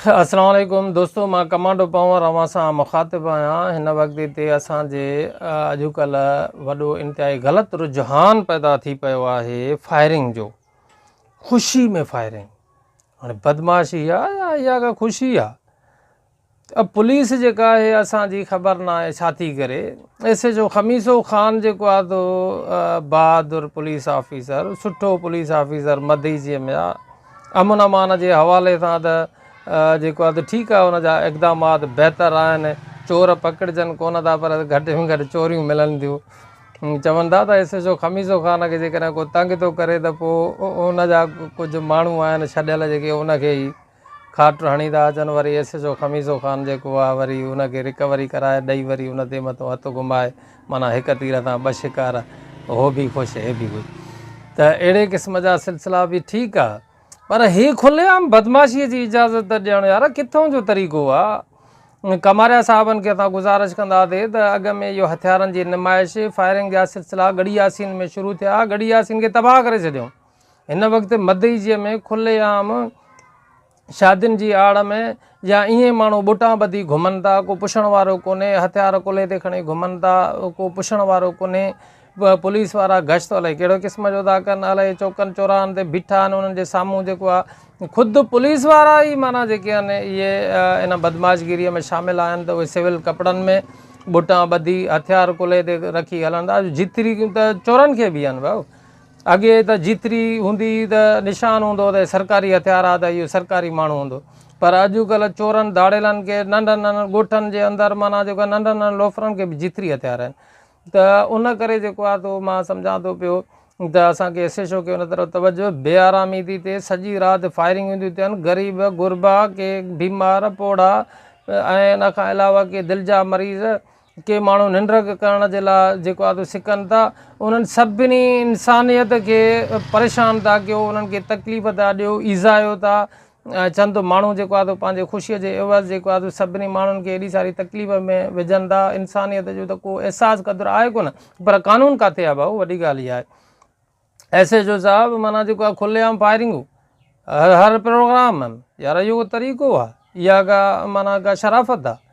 السلام عليڪم دوستو مان ڪمانڊو پنهور اوهان سان مخاطب آهيان هن وقت هتي اسان جي اڄڪلهه وڏو انتهائي غلط رجحان پيدا ٿي پيو آهي فائرنگ جو خوشي ۾ فائرنگ هاڻي بدمعاشي آ يا اها ڪا خوشي آ اب پوليس جيڪا آهي اسان جي خبر نه آهي ڇا ٿي ڪري S H O Khamiso Khan جيڪو آ تو بهادر پوليس آفيسر سٺو پوليس آفيسر مديجي ۾ آ امن امان جي حوالي سان ته جيڪو آهي ته ٺيڪ آهي ان جا اقدامات بهتر آهن چور پڪڙجن ڪونه ٿا پر گهٽ ۾ گهٽ چوريون ملن ٿيون چون ٿا ته S H O Khamiso Khan کي جيڪڏهن ڪو تنگ ٿو ڪري ته پوء ان جا ڪجهه ماڻهو آهن ڇڏيل جيڪي ان کي ئي کاٽ هڻي ٿا اچن وري S H O Khamiso Khan جيڪو آهي وري ان کي رڪوري ڪرائي ڏئي وري ان تي مٿو هٿ گهمائي معنيٰ هڪ تير سان ٻه شڪار، هو به خوش هي به خوش. ته اهڙي قسم جا سلسلا به ٺيڪ آ پر هي کلي عام بدمعاشيء جي اجازت ڏيڻ يار ڪٿئون جو طريقو آ. ڪماريا صاحبن کي اسان گذارش ڪنداسي ته اڳ ۾ اهو هٿيارن جي نمائش، فائرنگ جا سلسلا ڳڙهي ياسين ۾ شروع ٿيا، ڳڙهي ياسين کي تباهه ڪري ڇڏيائون. هن وقت مدئجيء ۾ کلي عام شادين جي آڙ ۾ يا ائين ماڻهو ٻوٽان ٻڌي گهمن ٿا، ڪو پڇڻ وارو ڪونهي، هٿيار ڪلهي تي کڻي گهمن ٿا، ڪو پڇڻ وارو ڪونهي، پوليس وارا گشت الائي ڪهڙو قسم جو ٿا ڪن، الائي چوڪن چوراهن تي بيٺا آهن انهن جي سامهون جيڪو آهي خود پوليس وارا ئي معنيٰ جيڪي آهن اهي ان بدمعاشگيريء ۾ شامل آهن ته اهي سول ڪپڙن ۾ ٻوٽان ٻڌي هٿيار ڪلهي تي رکي هلن ٿا، جيتري ته چورن کي به آهن ڀائو. اڳي ته جيتري هوندي هئي ته نشان هوندو هو ته هي سرڪاري هٿيار آ ته اهو سرڪاري ماڻهو هوندو پر اڄڪلهه چورن ڌاڙيلن کي ننڍن ننڍن ڳوٺن جي اندر معنيٰ جيڪو آهي ننڍن ننڍن لوفرن کي به جيتري هٿيار آهن ته ان ڪري جيڪو آهي سو مان سمجهان ٿو پيو ته اسان کي ايس ايڇ او کي ان طرف توجه بي آرامي ٿي ٿئي سڄي رات فائرنگون ٿيون ٿين غريب غربا ڪي بيمار پوڙها ۽ ان کان علاوه ڪي دل جا مريض ڪي ماڻهو ننڊ ڪرڻ جي لاء جيڪو آهي سو سڪن ٿا، انهن سڀني انسانيت کي پريشان ٿا ڪيو، انهن کي تڪليف ٿا ڏيو، ايذايو ٿا ۽ چند ماڻهو جيڪو آهي سو پنهنجي خوشيء جي عيوض جيڪو آهي سو سڀني ماڻهن کي ايڏي ساري تڪليف ۾ وجهن ٿا، انسانيت جو ته ڪو احساس قدر آهي ڪونه، پر قانون ڪاٿي آهي ڀائو وڏي ڳالهه اها آهي. ايس ايڇ او صاحب معنيٰ جيڪو آهي کلي عام فائرنگون هر هر پروگرام ۾ يار اهو ڪو طريقو آهي اها ڪا معنيٰ ڪا شرافت آهي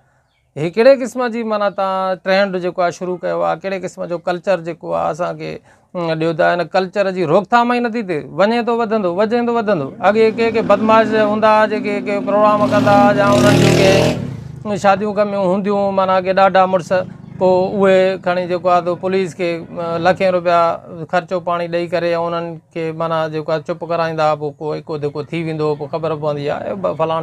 هي ڪهڙي قسم جي معنيٰ تان ٽرينڊ جيڪو آهي شروع ڪيو آهي ڪهڙي قسم جو ڪلچر جيڪو آهي اسانکي ڏيو ٿا هن ڪلچر جي روڪٿام ئي نٿي ٿئي وڃي ٿو وڌندو وڃي ٿو وڌندو اڳي ڪي ڪي بدمعاش هوندا هئا جيڪي ڪي پروگرام ڪندا هئا يا انهن جون ڪي شاديون ڪميون هونديون معنيٰ ڪي ڏاڍا مڙس پوء اهي کڻي جيڪو آهي سو پوليس کي لکين روپيا خرچو پاڻي ڏئي ڪري ۽ انهن کي معنيٰ جيڪو آهي چپ ڪرائيندا هئا پوء ڪو ايڪو ڌڪو ٿي ويندو هو پوء خبر پوندي آهي فلاڻي.